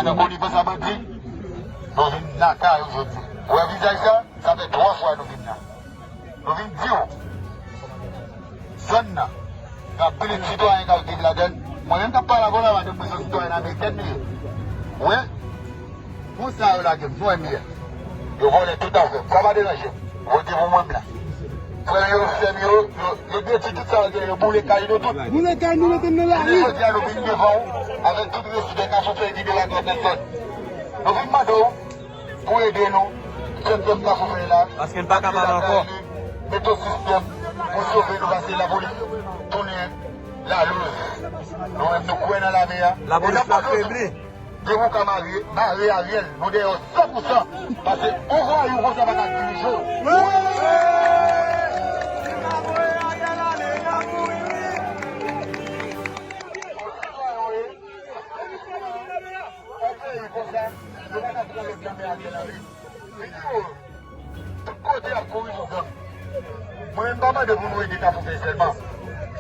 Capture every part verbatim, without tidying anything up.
Nan konivans a bandi, nou vin lakay ou jodi. Ou wè vizaj sa? Sa fè twa fwa nou vin la. Nou vin di w, zòn nan, gen anpil sitwayen k ap viv ladan l. Mwen menm k ap pale avè w la, madanm mwen se yon sitwayèn amerikèn li ye. Wi. Konsa yo lage m, nou wè m ye. Yo vòlè tout afè m. Sa pa deranje m. Vote pou mwen m la. Frè m yo, sè m yo, yo, yo detwi tout sa yo gen, yo boule kay nou tout. Boule kay nou, mete n nan lari. Jodi a nou vin devan w, avèk tout respè, Kafou Fèy ki de la Grande Zone. Nou vin mande w pou ede nou, jèn pèp Kafou Fèy la. Paske n pa ka pale ankò. Mete yon sistèm pou sove nou, paske lapolis tounen lalouz. Nou menm nou kwè nan lame a. Lapolis la febli. Depi w ka mare, mare Ariel, nou dèyè w san pou san. Paske yon vwayou konsa pa ka dirije w. Yon peyi konsa, yo pa ka pran lòt nan men Ariel Henry. Li di yo, tout kote y ap kouri pou gang. Mwen menm pa mande pou nou ede Kafou Fèy sèlman.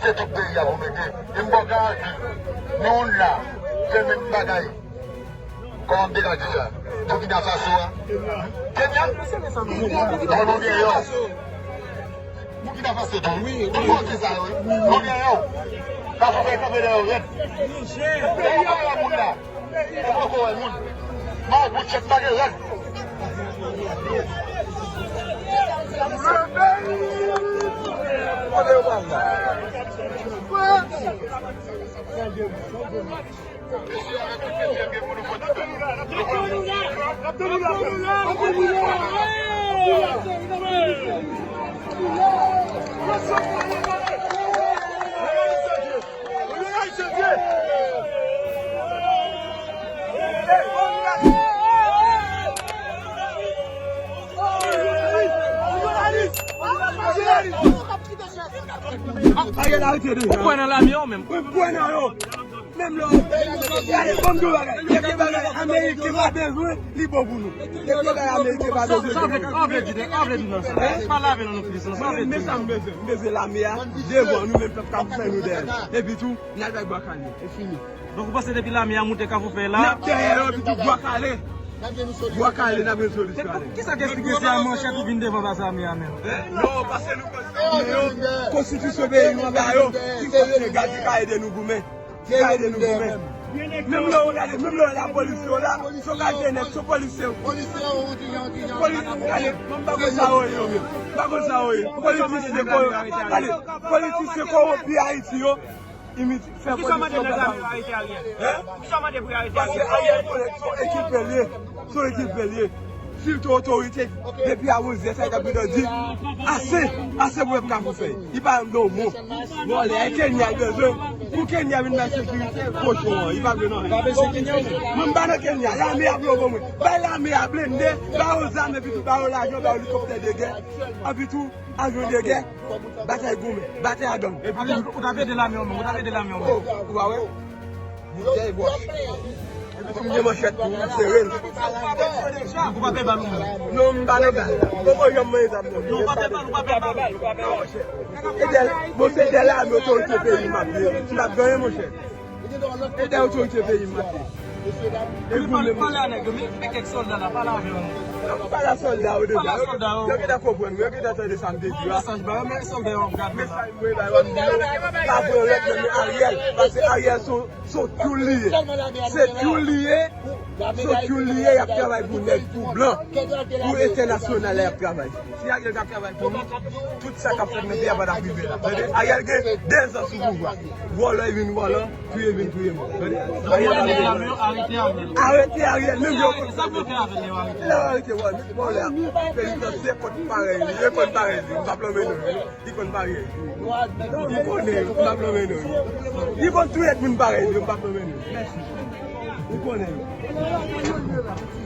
Se tout peyi a pou nou ede. E m ba w garanti, nou youn la, fè menm bagay. Kòman m te ka di sa? Burkina Faso a? Kenya? Bon, nou dèyè w. Burkina Faso tou. Tout kote sa yo, wi. Nou dèyè w. Kafou Fèy kanpe dèyè w rèd. Ou poko wè moun la. Ou poko wè moun. Mawbout chèk pa gen rèd. Ariel arete deja. Ou kwè nan lame yo menm? Ou kwè nan yo? Menm lè w gade, ban m di w bagay. Gen de bagay Ameriken pa bezwen, li bon pou nou. Gen de bagay Ameriken pa bezwen. Sa w vle, sa w vle di, sa w vle di nan sa? Pale avè nou, nou fini sa. Sa w vle di? Men sa m bezwen, m bezwen lame a devan nou, menm pèp Kafou Fèy nou dèyè l. Epi tou, n al bay Bwa Kale. E fini. Donk, ou panse depi lame a moute Kafou Fèy la? N ap dèyè yo, epi tou Bwa Kale. Bwa Kale, n ap gen solisyon. Kisa k esplike se a manchèt ou vin devan baz lame a menm? Non, paske nou konn konstitisyon peyi nou anba yo, ki fòk se gad ki ka ede nou goumen. Ki ka ede nou goumen. Menm lè w gade, menm lè w lapolis yo la, se yon kalite nèg, se yon polisye. Polisye, gade, m pa konn sa yo ye, yo menm. M pa konn sa yo ye. Politisyen ko-, gade, politisyen kowonpi Ayiti yo, imite, fè polisye yo bagay. Hein? Paske Ariel konnen se yon ekipe l ye. Se yon ekipe l ye. Si l te otorite, depi a onz zè sa, li t ap gentan di, ase, ase pou pèp Kafou Fèy. Li pa janm di yon mo. Vòlè, e Kenya l bezwen. Pou Kenya vin bay sekirite kochon an, li pa vle nan anyen. Mwen m pa nan Kenya, lame a pou yo ban mwen. Bay lame a blende, ba yo zam, epi tou ba yo lajan, ba yo elikoptè de gè. Epi tou, avyon de gè, batay goumen, batay a gang. Epi tou, ou t ap ede lame yo menm, ou t ap ede lame yo menm. Oh, ou pa wè? Bouteille blanche. Epi tou m gen manchèt tou, m sere l. Ou pa pè bal ou menm? Non, m pa nan bal. M poko janm manje zam non. Non, ou pa pè bal, ou pa pè bal. Edel, bon, se Edel lame otorite peyi m ap ye. M p ap gen anyen, monchè. Edel otorite peyi m ap ye. Pale a nèg yo, men, men kèk sòlda la, pale avè yo. Non, m pale a sòlda yo deja. Pale a sòlda yo. Yo gentan konprann, yo gentan tande sa m te di a. Mesaj ba yo, men sòlda yo ap gade la. Mesaj mwen ba yo, m di yo, pa pran lòt nan men Ariel, paske Ariel se yon Se tyoul li ye. Se tyoul li ye. Se tyoul li ye, y ap travay pou nèg, pou blan. Pou entènasyonal la y ap travay. Si Ariel t ap travay pou nou, tout sa k ap fèt nan peyi a pa t ap rive la. Tande, Ariel gen dezan sou pouvwa. Vòlò vin vòlò, touye vin touye moun. Tande, Ariel pa vle. Arete Ariel, menm yo. Sa pou yo fè avè l, yo arete. Lè yo arete vòlò, vòlò a, penitansye konn parèy li, yo konn parèy li, m p ap lanmen non. Li konn parèy. Li konnen yo, m p ap lanmen non. Li konn touye moun parèy yo, m p ap lanmen non. Mèsi. Li konnen yo.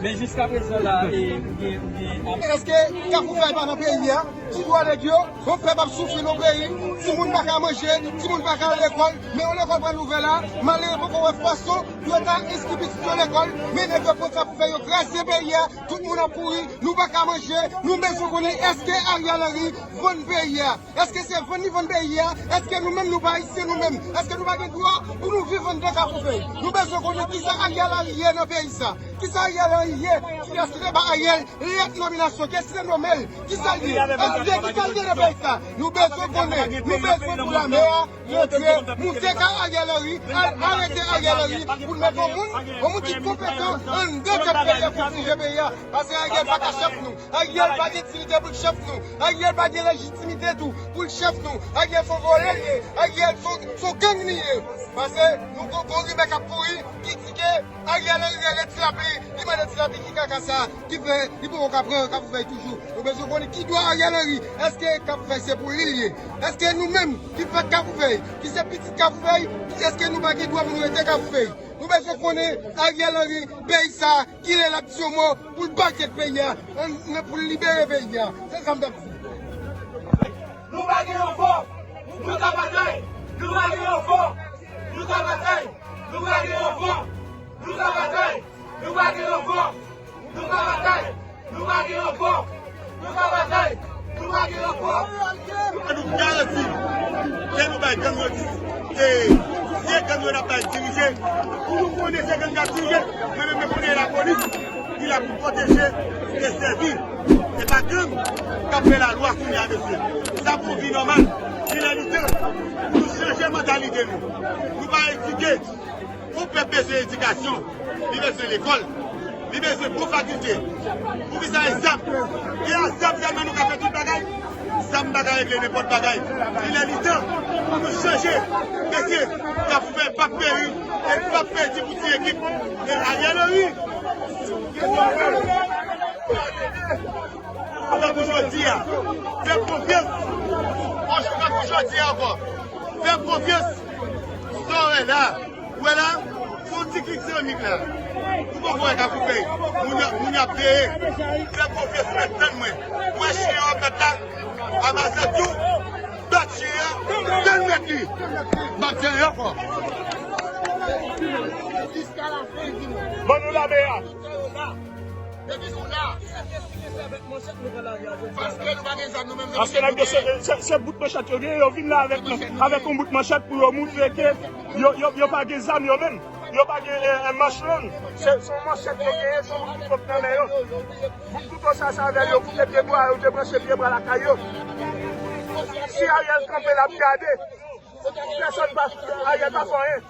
Men jiskaprezan la, e, ou gen, ou gen. Èske Kafou Fèy pa nan peyi a? Ti dwa nèg yo, yon pèp ap soufri nan peyi, timoun pa ka manje, timoun pa ka al lekòl, men yon lekòl pral ouvè la, malere poko wè fason pou yo ta enskri pitit yo lekòl, men nèg yo pran sa pou fè yo kraze peyi a, tout moun ap kouri, nou pa ka manje, nou bezwen konnen èske Ariel Henry vann peyi a? Èske se vann li vann peyi a? Èske nou menm nou pa ayisyen nou menm? Èske nou pa gen dwa pou nou viv anndan Kafou Fèy? Nou bezwen konnen kisa Ariel Henry ye nan peyi. peyi sa? Kisa Ariel Henry ye? Kiyès ki te ba Ariel lèt nominasyon? Kiyès ki te nonmen l? Kisa l ye? Èske kisa l ye nan peyi sa? Nou bezwen konnen. Nou bezwen pou lame a montre, montre ka Ariel Henry, al arete Ariel Henry pou l mete yon moun, yon moun ki konpetan anndan tèt peyi a pou dirije peyi a. Paske Ariel pa ka chèf nou. Ariel pa gen dignite pou l chèf nou. Ariel pa gen lejitimite tou pou l chèf nou. Ariel se yon vòlè l ye. Ariel se yon, se yon gang li ye. Paske nou gon, gon rimè k ap kouri ki di ke Ariel Henry rele Ti Lapli, li mande Ti Lapli ki kaka sa, ki fè li poko ka pran Kafoufèy toujou. Nou bezwen konnen ki dwa Ariel Henry. Èske Kafoufèy se pou li l ye? Èske nou menm ki fè Kafoufèy, ki se pitit Kafoufèy, èske nou pa gen dwa pou nou rete Kafoufèy? Nou bezwen konnen Ariel Henry, peyi sa, kilè l ap di yon mo pou l batèt peyi a, an, pou l libere peyi a. Se sa m t ap di. Nou pa gen yon fò. Nou ka batay. Nou pa gen yon fò. Nou ka batay. Nou pa gen yon fò. Nou ka batay. Nou pa gen yon fò. Nou ka batay. Nou pa gen yon fò. Nou ka batay. Nou pa gen yon fò. An nou garanti ke nou bay gang yo di, e, se gang yo n ap bay dirije. Pou nou konnen se gang k ap dirije, mwen menm mwen konnen lapolis ki la pou pwoteje e sèvi. Se pa gang k ap fè lalwa kounye a, mesye. Sa pou vi nòmal. Li lè li tan pou nou chanje mantalite nou. Nou pa edike. Yon pèp bezwen edikasyon, li bezwen lekòl, li bezwen bon fakilte. Poukisa e zam? E a zam sèlman nou ka fè tout bagay? Zam pa ka regle nenpòt bagay. Li lè li tan pou nou chanje. Mesye, Kafoufèy p ap peri, e p ap pèdi pou ti ekip. E Ariel Henry. Tankou jodi a, fè konfyans. Tankou jodi a ankò, fè konfyans. Sa w wè la, ou wè la, se yon ti klik senmik la. Ou poko wè Kafoufèy. Moun y ap, moun y ap veye. Fè konfyans, mèt tann mwen. Ou wè chen an ap bat la? Amazan tou, bat chen an, tann mèt li. Bat chen an ankò. Ban nou lame a. Paske nèg yo se, se, se bout manchèt yo gen, yo vin la avèk, avèk yon bout manchèt pou yo moutre ke yo, yo, yo pa gen zam yo menm. Yo pa gen, eh, eh, manch long. Se, se yon manchèt yo genyen, se yon bout kouto k nan men yo. Bout kouto sa, sa avè yo koupe pye bwa, yo te branche pye bwa lakay yo. Si Ariel kanpe, l ap gade. Pèsonn pa, Ariel pa fè anyen.